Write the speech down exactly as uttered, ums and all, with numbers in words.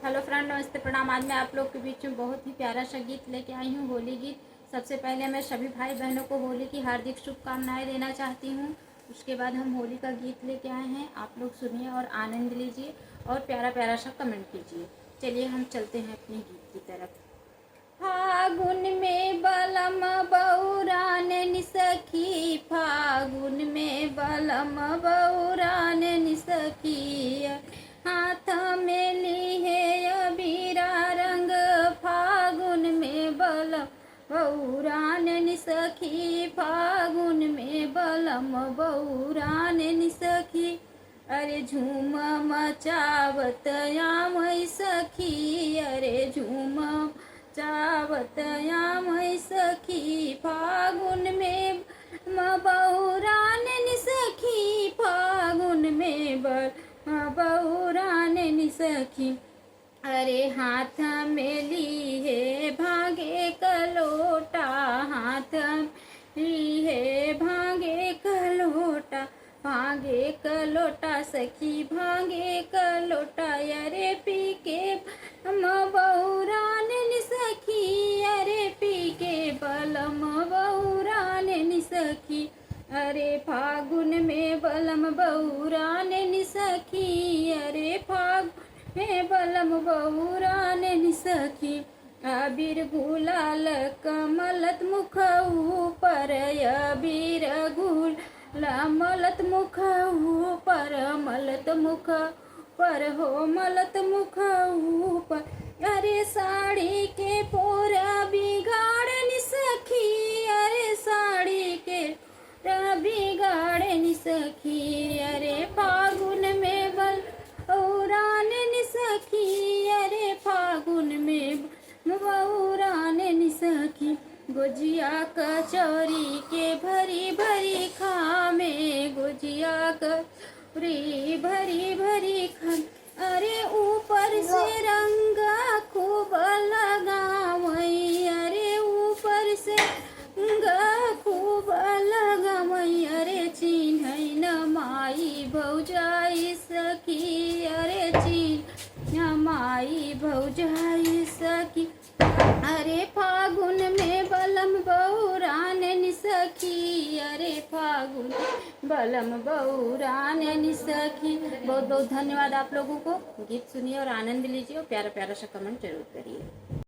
हेलो फ्रेंड, नमस्ते, प्रणाम। आज मैं आप लोग के बीच में बहुत ही प्यारा सा गीत लेके आई हूँ, होली गीत। सबसे पहले मैं सभी भाई बहनों को होली की हार्दिक शुभकामनाएं देना चाहती हूँ। उसके बाद हम होली का गीत लेके आए हैं, आप लोग सुनिए और आनंद लीजिए और प्यारा प्यारा सा कमेंट कीजिए। चलिए हम चलते हैं अपने गीत की तरफ। फागुन में बलम बौरान निसखी, फागुन में बलम बौरान निसखी, हाथ में लीहे अबीरा रंग। फागुन में बलम बौरान निसखी, फागुन में बलम बौरान निसखी। अरे झूम मचावत आमई सखी, अरे झूम मचावत आमई सखी, फागुन में म बौरान निसखी, फागुन में बलम बौरान निसखी। अरे हाथ में लीहे भांगे क लोटा, हाथ में लीहे भांगे क लोटा, भांगे क लोटा सखी, भांगे क लोटा। अरे पी के बलम बौरान निसखी, अरे पी के बलम बौरान निसखी। अरे फागुन में बलम बौरान निसखी, अरे फागुन में बलम बौरान निसखी। अबीर गुलाल क मलत मुख ऊपर, अबीर गुलाल मलत मुख ऊपर, मलत मुख ऊपर हो, मलत मुख ऊपर। अरे साड़ी के पोर बिगाड़ निसखी, अरे साड़ी के पोर बिगाड़ निसखी। अरे फागुन में बलम बौरान निसखी, अरे फागुन में बलम बौरान निसखी। गोजिया कचौरी के भरी भरी खामे, गोजिया कचौरी भरी भरी खामे। अरे ऊपर से रंग खूब लगावई, अरे ऊपर से रंग खूब लगावई। अरे चिन्हई न माई भौजाई सखी, अरे चिन्हई न माई भौजाई सखी। अरे फागुन में बलम बौरान निसखी, अरे फागुन बलम बौरान निसखी। बहुत बहुत धन्यवाद आप लोगों को। गीत सुनिए और आनंद लीजिए और प्यारा प्यारा सा कमेंट जरूर करिए।